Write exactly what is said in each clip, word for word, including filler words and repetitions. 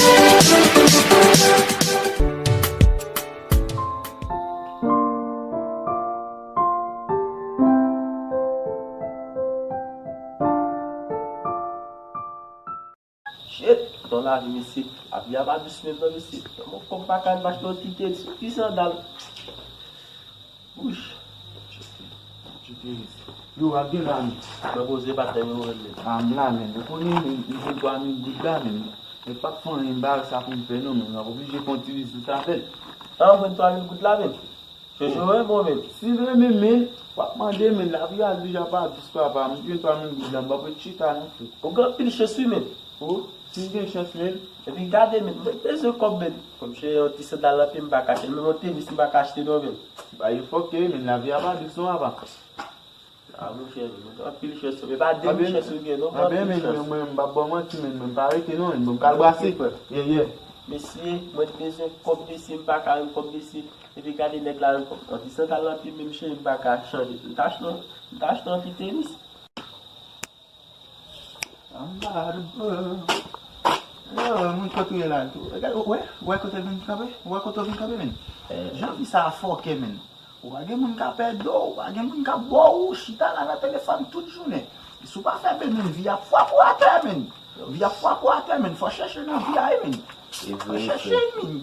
Shit, nan lavi, mesye. Lavi a pa dous menm non, mesye. Nan mon kòb pa ka m achte yon ti tenis, yon ti sandal. Wouch. Ti tenis. Yo, w ap gen la, men. Mwen poze pa tèm yo menm. A, m la, men. Ou konnen, men, m jwenn twa mil goud la, men. Men p ap fè anyen, m pa wè sa pou m fè non, men. M ap oblije fè yon ti biznis avè l. A, ou jwenn twa mil goud la, men. Chèche w, bon, men. Si l renmen, men, w ap mande, men, lavi a deja pa dous, papa. M gen twa mil goud la, m p ap ret chita non, frè. Ou gen anpil chans, wi, men. O, si m gen chans, men. Epi gade, men, mwen bezwen kòb, men. Kòm se yon ti sandal nan pye, m pa ka achte l. Menm yon tenis, m pa ka achte non, men. Ba yo fòke, men, lavi a pa dous non, papa. A, monchè, men, mwen gen anpil chans, men pa de mil chans ou gen, non, gen anpil chans. Mwen, mwen, m p ap ba w manti, men, mwen pa rete, non, men, m kal brase. Yeah, yeah. Mesye, mwen bezwen kòb, mesye, m pa ka jwenn kòb, mesye. Epi gade nèg la, yon ti sandal nan pye m, men, mesye, m pa ka chanje. M ta achte, m ta achte yon ti tenis. Yo, moun kote w ye la, tou. Gade, w wè, w wè kote l vin kanpe? W wè kote w vin kanpe, men? Jan fi sa a fòkè, men. Ou pa gen moun k ap èd ou, ou pa gen moun k ap ba w, ou chita la nan telefòn tout jounen. Si w pa fè byen, men, vi ap frape w atè, men. Vi ap frape w atè, men. Fò chèche nan vi a, wi, men. Fò chèche, men.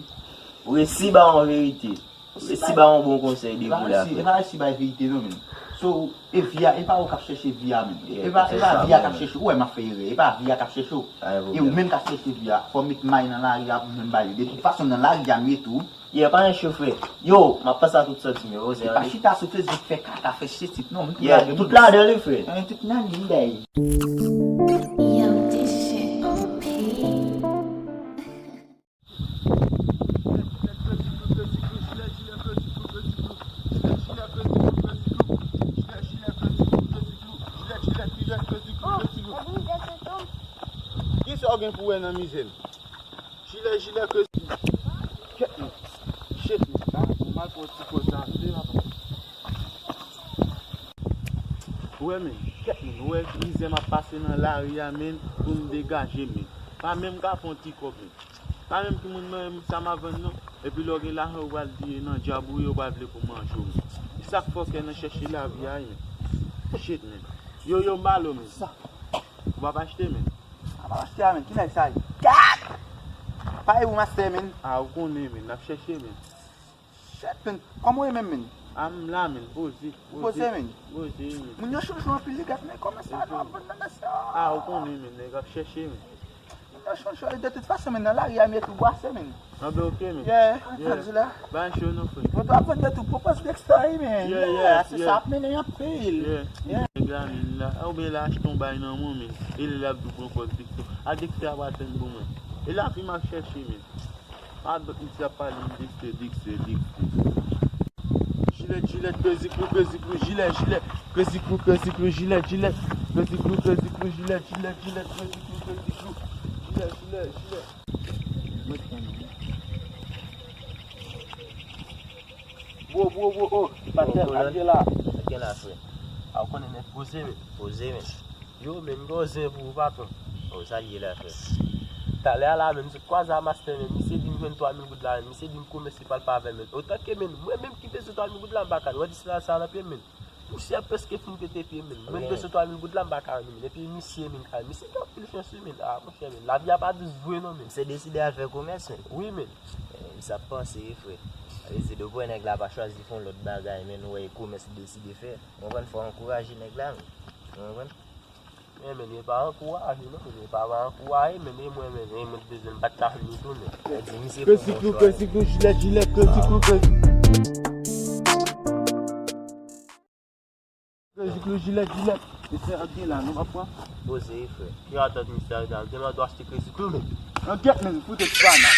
Ou resi ba yon verite. Ou resi ba yon bon konsèy depi w la, frè. E pa resi bay verite, non, men. So, e vi a, e pa ou k ap chèche vi a, men. E pa, e pa vi a k ap chèche ou, ou wè m ap fè erè. E pa vi a k ap chèche ou. E ou menm k ap chèche vi a. Fò w met may nan lari a pou jwenn bay yo. De tout fason, nan lari a m ye tou. Yeah, pa yon cho, frè. Yo, m ap panse a tout sòti m yo. E pa chita sou Facebook fè kaka, fè se tit non. M tou ladan li, frè. Tout ladan li, frè. Tout nan li, m bay. Yo, this shit O P. Kisa w gen pou wè nan mizè m? Jilè, jilè, ke. Kèt, men. Shit, men. Sa, pou mal pran ti koz sa, vle, papa. Ou wè, men. Kèt, men. Ou wè, mizè m ap pase nan lari a, men, pou m degaje, men. Pa menm ka fè yon ti kòb, men. Pa menm ki moun nan, sa m ap vann, non. Epi lè w gen lajan, ou pral di nan dyab ou ye, ou pa vle pou manje w, men. E sa k fè w kè nan chèche lavi a, men. Shit, men. Yo, yo, m ba l ou, men. Sa. Ou p ap achte, men. A, pa achte a, men. Ki nèg sa ye? Kat! Pa e ou, mastè, men. A, ou konnen, men. N ap chèche, men. Shit, men. Kòman w ye menm, men? A, m la, men. Poze. Ou poze, men? Poze, men. Moun yo choncho anpil, li gad, men. Kòman sa nou ap vann nan mesye? A, ou konnen, men. Nèg ap chèche, men. Moun yo choncho. E de tout fason, men, nan lari a, m ye tou bwase, men. Anben, oke, men. Yeah, yeah. Ann di la. Ba cho non, frè. Mwen tou ap vann de tou, pwopòz Dexter, wi, men. Yeah, yeah, yeah, se sa ap mennen anpil. Yeah. Yeah. Nèg la, men, la. Oubyen la achte yon bay nan men w, men. E li la ap di w pran pòz Dexter. A Dexter ap atann pou mwen. E lavi m ap chèche, men. Pa dòt misye ap pale m Dexter, Dexter, Dexter. Jilèt, jilèt, Crazy Crew, Crazy Crew, jilèt, jilèt, Crazy Crew, Crazy Crew, jilèt, jilèt, Crazy Crew, Crazy Crew, jilèt, jilèt, Crazy Crew, Crazy Crew, jilèt, jilèt, jilèt. Bro, bro, bro, oh. Patè, al gen la. Al gen la, frè. A, ou konnen nèt poze, men. Poze, men. Yo, men, m gen yon zen pou ou, patwon. Oh, sa l ye la, frè? Talè a la, men, m sot kwaze a mastè, men, misye di m jwenn twa mil goud la, men, misye di m komèse pral pa avè l, men. Otanke, men, mwen menm ki bezwen twa mil goud la, m pa ka. Ou wè dis la sa nan pye m, men. Pousyè prèske fin pete pye m, men. Mwen bezwen twa mil goud la, m pa ka, men. Epi misye, men, ka, misye gen anpil chans, wi, men. A, monchè, men. Lavi a pa dous vre, non, men. Misye deside al fè komès, men. Wi, men. Eh, sa panse, wi, frè. Sa vle di, depi w wè nèg la pa chwazi fè yon lòt bagay, men, ou wè e komès li deside fè. Ou konprann, fò w ankouraje nèg la, men. Ou konprann? Men, men, e pa ankouraje, non, men, e pa, pa ankouraje, men, e mwen, men, e mwen t bezwen l, m pa t ka jwenn li tou, men. Crazy Crew, Crazy Crew, jilèt, jilèt, Crazy Crew, Crazy. Crazy Crew, jilèt, jilèt. Mesye, ap gen la, non, papa? Poze, frè. Ki atant misye a, te mande w achte Crazy Crew, men. Nan kèt, men, fout et pa nan.